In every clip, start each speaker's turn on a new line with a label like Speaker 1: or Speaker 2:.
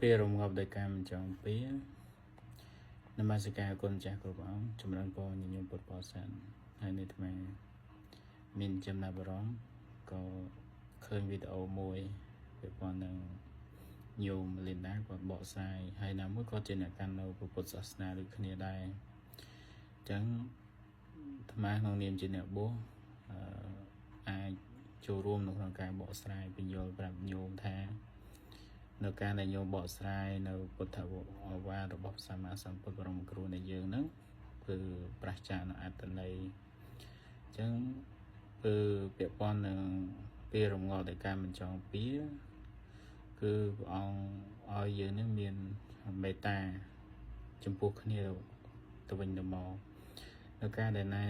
Speaker 1: ពេលរងាប់ដោយការមិនចង់ពៀនមស្ការគុណចាស់គ្រប់អង្គចម្រើនពរញញោមពុទ្ធបរិស័ទហើយនេះអាត្មាមានចំណាប់អារម្មណ៍ក៏ឃើញវីដេអូមួយពាក់ព័ន្ធនឹងញោមលីនដាគាត់បកស្រាយហើយណាមួយគាត់ជាអ្នកកាន់នៅពុទ្ធសាសនាដូចគ្នាដែរអញ្ចឹងអាត្មាក្នុងនាមជាអ្នកបួសអឺអាចចូលរួមនៅក្នុងការបកស្រាយបញ្យល់ប្រាប់ញោមថានៅការដែលញោមបកស្រាយនៅពុទ្ធឱវាទរបស់សម្មាសម្ពុទ្ធបរមគ្រូនៃយើងហ្នឹងគឺប្រឆាចនៅអត្តន័យអញ្ចឹងគឺពាក់ព័ន្ធនឹងពេលរងល់ដោយការមិនចងពៀគឺព្រះអង្គឲ្យយើងនឹងមានមេត្តាចំពោះគ្នាទៅវិញទៅមកនៅការដែលណា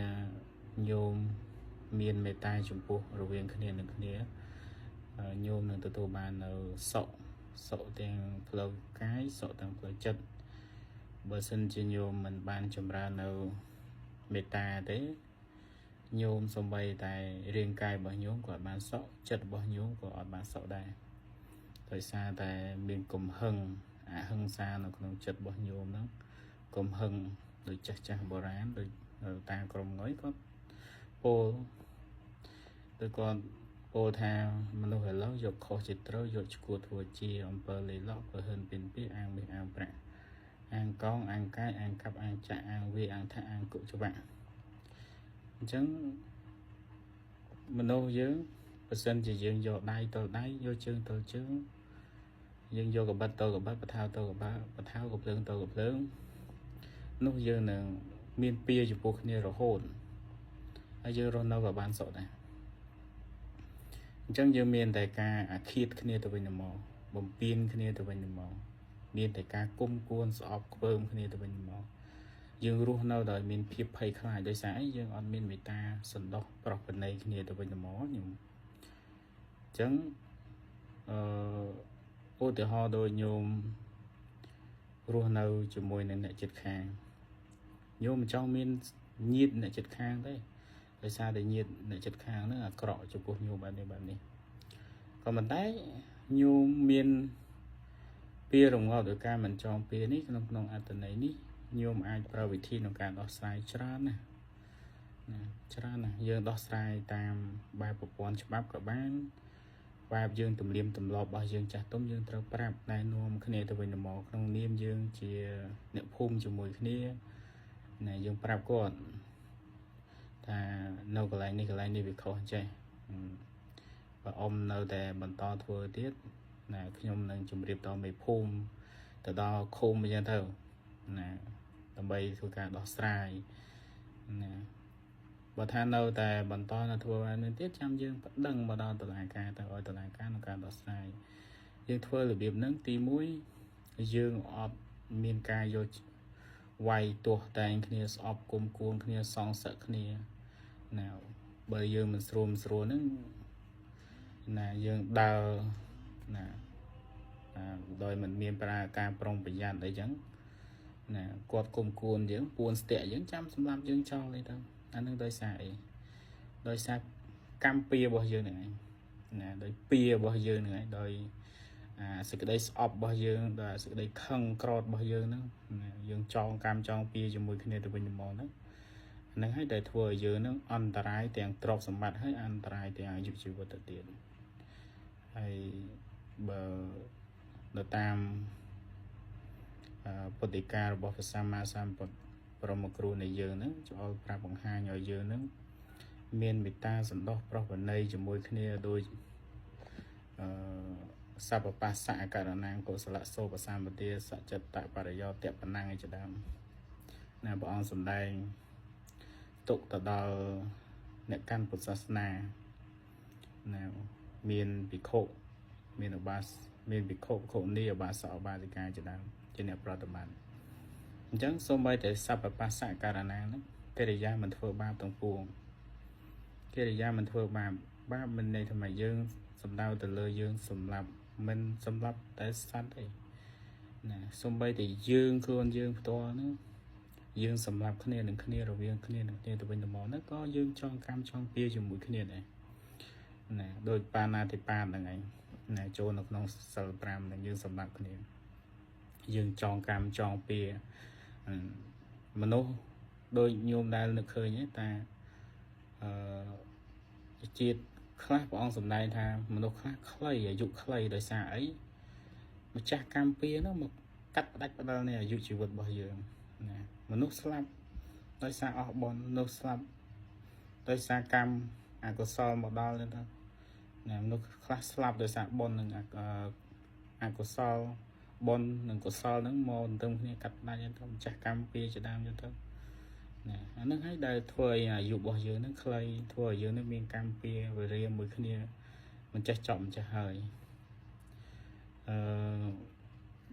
Speaker 1: ញោមមានមេត្តាចំពោះរវាងគ្នានឹងគ្នាញោមនឹងទទួលបាននៅសុខសុខទាំងផ្លូវកាយសុខទាំងផ្លូវចិត្តបើសិនជាញោមមិនបានចម្រើននៅមេត្តាទេញោមសំបីតែរាងកាយរបស់ញោមក៏អត់បានសុខចិត្តរបស់ញោមក៏អត់បានសុខដែរដោយសារតែមានកំហឹងអហិង្សានៅក្នុងចិត្តរបស់ញោមហ្នឹងកំហឹងដូចចាស់ចាស់បុរាណដូចតាក្រុមងុយគាត់ពោលដូចគាត់ពោលថាមនុស្សឥឡូវយកខុសជាត្រូវយកឈួតធ្វើជាអំពើលៃលកបើហិនពីនពីអាងមាសអាងប្រាក់អាងកងអាងកាយអាងកាប់អាងចាក់អាងវាអាងថាអាងគុច្បាក់អញ្ចឹងមនុស្សយើងបើសិនជាយើងយកដៃទល់ដៃយកជើងទល់ជើងយើងយកកបិតទៅកបិតបថៅទៅកបាបថៅកភ្លើងទៅកភ្លើងនោះយើងនឹងមានពៀចំពោះគ្នារហូតហើយយើងរស់នៅក៏បានសុខដែរអញ្ចឹងយើងមានតែការអាឃាតគ្នាទៅវិញទៅមកបំពេញគ្នាទៅវិញទៅមកមានតែការគុំគួនស្អប់ខ្ពើមគ្នាទៅវិញទៅមកយើងរស់នៅដោយមានភាពភ័យខ្លាចដោយសារអីយើងអត់មានមេត្តាសន្តោសប្រោសប្រណីគ្នាទៅវិញទៅមកខ្ញុំអញ្ចឹងអឺឧទាហរណ៍ដូចញោមរស់នៅជាមួយនឹងអ្នកជិតខាងញោមមិនចង់មានញាតិអ្នកជិតខាងទេដោយសារតែញាតិអ្នកជិតខាងហ្នឹងអាក្រក់ចំពោះញោមបែបនេះបែបនេះក៏ប៉ុន្តែញោមមានពីរងាប់ដោយការមិនចងពៀនេះក្នុងក្នុងអត្តន័យនេះញោមអាចប្រើវិធីក្នុងការដោះស្រាយច្រើនណាស់ណាច្រើនណាស់យើងដោះស្រាយតាមបែបប្រព័ន្ធច្បាប់ក៏បានបែបយើងទំនៀមទម្លាប់របស់យើងចាស់ទុំយើងត្រូវប្រាប់ណែនាំគ្នាទៅវិញទៅមកក្នុងនាមយើងជាអ្នកភូមិជាមួយគ្នាណាយើងប្រាប់គាត់ថានៅកន្លែងនេះកន្លែងនេះវាខុសចេះបើអ៊ំនៅតែបន្តធ្វើទៀតណាខ្ញុំនឹងជម្រាបដល់មេភូមិទៅដល់ឃុំអញ្ចឹងទៅណាដើម្បីធ្វើការដោះស្រាយណាបើថានៅតែបន្តនៅធ្វើបាននេះទៀតចាំយើងប្តឹងមកដល់តុលាការទៅឲ្យតុលាការក្នុងការដោះស្រាយយើងធ្វើរបៀបហ្នឹងទី1យើងអត់មានការយកវាយទាស់តែងគ្នាស្អប់គុំគួនគ្នាសងសឹកគ្នាណាបើយើងមិនស្រួលមិនស្រួលហ្នឹងណាយើងដើរណាដោយមិនមានប្រើការប្រុងប្រយ័ត្នអីចឹងណាគាត់គុំគួនយើងពួនស្ទាក់យើងចាំសម្លាប់យើងចោលអីទៅអានឹងដោយសារអីដោយសារកម្មពៀរបស់យើងហ្នឹងឯងណាដោយពៀរបស់យើងហ្នឹងឯងដោយអាសេចក្តីស្អប់របស់យើងដោយសេចក្តីខឹងក្រោធរបស់យើងហ្នឹងយើងចងកម្មចងពៀជាមួយគ្នាទៅវិញទៅមកហ្នឹងហ្នឹងហើយដែលធ្វើឲ្យយើងហ្នឹងអន្តរាយទាំងទ្រព្យសម្បត្តិហើយអន្តរាយទាំងអាយុជីវិតទៅទៀតហើយបើនៅតាមពុទ្ធិការបស់ព្រះសម្មាសម្ពុទ្ធបរមគ្រូនៃយើងហ្នឹងចូលប្រាប់បង្ហាញឲ្យយើងហ្នឹងមានមេត្តាសន្តោសប្រោសប្រណីជាមួយគ្នាដូចអឺសัพពស្សៈករណាងកុសលសោបសម្បទាសច្ចតបរិយោតបណាំងឯជាដើមណាព្រះអង្គសម្ដែងទុកទៅដល់អ្នកកាន់ពុទ្ធសាសនាណាមានភិក្ខុមានឧបាសមានភិក្ខុភិក្ខុនីឧបាសកឧបាសិកាជាដើមជាអ្នកប្រតិបត្តិអញ្ចឹងសូម្បីតែសัพពស្សៈករណាហ្នឹងកិរិយាមិនធ្វើបាបទាំងពួងកិរិយាមិនធ្វើបាបបាបមិនន័យថាមកយើងសំដៅទៅលើយើងសម្លាប់មិនសម្លាប់តែសត្វទេណាសូម្បីតែយើងខ្លួនយើងផ្ទាល់ហ្នឹងយើងសម្លាប់គ្នានឹងគ្នារវាងគ្នានឹងគ្នាទៅវិញទៅមកហ្នឹងក៏យើងចងកម្មចងពៀជាមួយគ្នាដែរណាដោយបាណាតិបាតហ្នឹងឯងណាចូលនៅក្នុងសិល5ហ្នឹងយើងសម្លាប់គ្នា យើងចងកម្មចងពៀមនុស្សដូចញោមដែលនឹកឃើញទេតាអឺជាតិខ្លះព្រះអង្គសម្ដែងថាមនុស្សខ្លះខ្លីអាយុខ្លីដោយសារអីម្ចាស់កម្មពៀនោះមកកាត់ផ្ដាច់ផ្ដាល់នៃអាយុជីវិតរបស់យើងណាមនុស្សស្លាប់ដោយសារអស់បុណ្យមនុស្សស្លាប់ដោយសារកម្មអកុសលមកដល់ទៅណាមនុស្សខ្លះស្លាប់ដោយសារបុណ្យនិងអកុសលបុណ្យនិងកុសលហ្នឹងមកទន្ទឹមគ្នាកាត់ផ្ដាច់ទៅម្ចាស់កម្មពៀជាដើមទៅណាអាហ្នឹងហើយដែលធ្វើឲ្យអាយុរបស់យើងហ្នឹងខ្លីធ្វើឲ្យយើងហ្នឹងមានកម្មពៀវេរាមួយគ្នាមិនចេះចប់មិនចេះហើយអឺ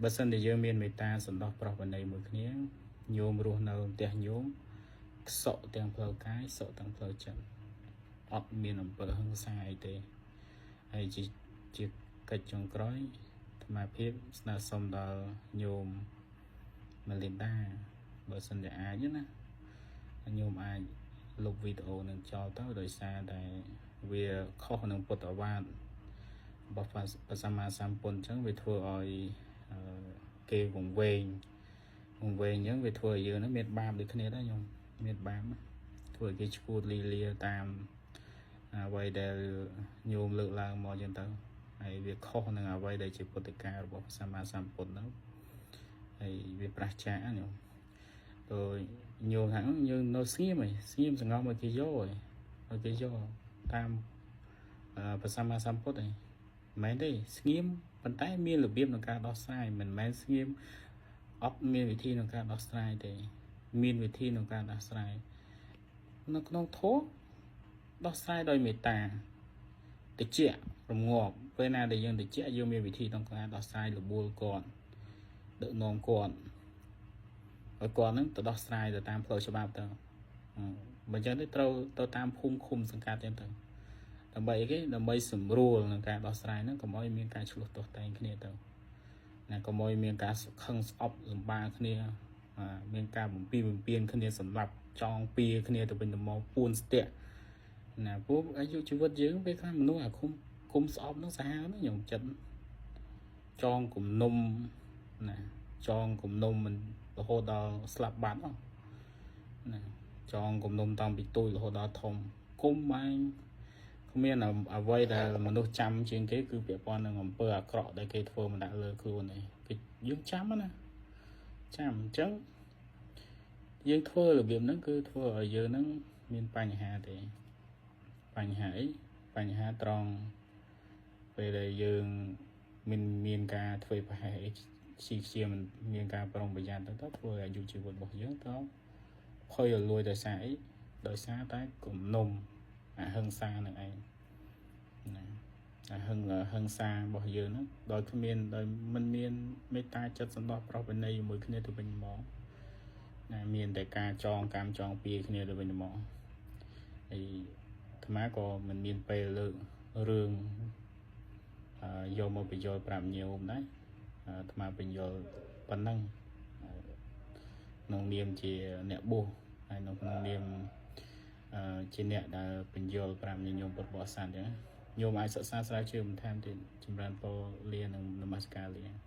Speaker 1: បើសិនជាយើងមានមេត្តាសន្តោសប្រោសប្រណីមួយគ្នាញោមរស់នៅផ្ទះញោមសុខទាំងផ្លូវកាយសុខទាំងផ្លូវចិត្តអត់មានអំពើហិង្សាអីទេហើយជាកិច្ចចុងក្រោយអាត្មាភាពស្នើសុំដល់ញោមម៉ាលីនដាបើសិនជាអាចណាញោមអាចលុបវីដេអូនឹងចោលទៅដោយសារតែវាខុសនឹងពុទ្ធឱវាទរបស់ព្រះសម្មាសម្ពុទ្ធអញ្ចឹងវាធ្វើឲ្យគេវង្វេងវង្វេងអញ្ចឹងវាធ្វើឲ្យយើងនឹងមានបាបដូចគ្នាដែរញោមមានបាបធ្វើឲ្យគេឈួតលីលាតាមអ្វីដែលញោមលើកឡើងមកអញ្ចឹងទៅហើយវាខុសនឹងអ្វីដែលជាពុទ្ធការបស់ព្រះសម្មាសម្ពុទ្ធហ្នឹងហើយវាប្រឆាចញោមដោយញោមថាយើងនៅស្ងៀមហីស្ងៀមសង្ងំឲ្យគេយកឲ្យគេយកតាមព្រះសម្មាសម្ពុទ្ធហីមិនមែនទេស្ងៀមប៉ុន្តែមានរបៀបក្នុងការដោះស្រាយមិនមែនស្ងៀមអត់មានវិធីក្នុងការដោះស្រាយទេមានវិធីក្នុងការដោះស្រាយនៅក្នុងធម៌ដោះស្រាយដោយមេត្តាតិចរងាប់ពេលណាដែលយើងតិចយើងមានវិធីក្នុងការដោះស្រាយរបួលគាត់ដឹកនាំគាត់ឲ្យគាត់ហ្នឹងទៅដោះស្រាយទៅតាមផ្លូវច្បាប់ទៅបើអញ្ចឹងទេត្រូវទៅតាមភូមិឃុំសង្កាត់ចឹងទៅដើម្បីអីគេដើម្បីសម្រួលក្នុងការដោះស្រាយហ្នឹងកុំឲ្យមានការឆ្លោះទាស់តែងគ្នាទៅណាកុំឲ្យមានការខឹងស្អប់លំបាគ្នាមានការបំពីបំពេញគ្នាសម្រាប់ចងពៀគ្នាទៅវិញទៅមកពួនស្ទាក់ណាពួកអាយុជីវិតយើងពេលខ្លះមនុស្សអាគុំគុំស្អប់ហ្នឹងសាហាវណាស់ខ្ញុំចិត្តចងគំនុំណាចងគំនុំមិនរហូតដល់ស្លាប់បាត់ណាចងគំនុំតាំងពីទូចរហូតដល់ធំគុំឯងគ្មានអ្វីដែលមនុស្សចាំជាងគេគឺពាក់ព័ន្ធនឹងអំពើអាក្រក់ដែលគេធ្វើមកដាក់លើខ្លួនឯងគេយើងចាំណាចាំអញ្ចឹងយើងធ្វើរបៀបហ្នឹងគឺធ្វើឲ្យយើងហ្នឹងមានបញ្ហាទេបញ្ហាអីបញ្ហាត្រង់ពេលដែលយើងមិនមានការធ្វើប្រហែសអីខ្ជីខ្ជាមិនមានការប្រុងប្រយ័ត្នទៅធ្វើឲ្យអាយុជីវិតរបស់យើងទៅភ័យរលួយដោយសារអីដោយសារតែគំនុំអហិង្សានឹងឯងណាអហិង្សារបស់យើងហ្នឹងដោយគ្មានដោយមិនមានមេត្តាចិត្តសន្តោសប្រោសប្រណីជាមួយគ្នាទៅវិញមកណាមានតែការចងកម្មចងពៀគ្នាទៅវិញមកហើយអាត្មាក៏មិនមានពេលលើករឿងយកមកបញ្យល់ប្រាប់ញោមដែរអាត្មាបញ្យល់ប៉ុណ្ណឹងក្នុងនាមជាអ្នកបួសហើយនៅក្នុងនាមជាអ្នកដែលបញ្យល់ប្រាប់ញោមពុទ្ធបរិស័ទអញ្ចឹងញោមអាចសិក្សាស្រាវជ្រាវបន្ថែមទៀតចម្រើនពរលានិងនមស្ការលា។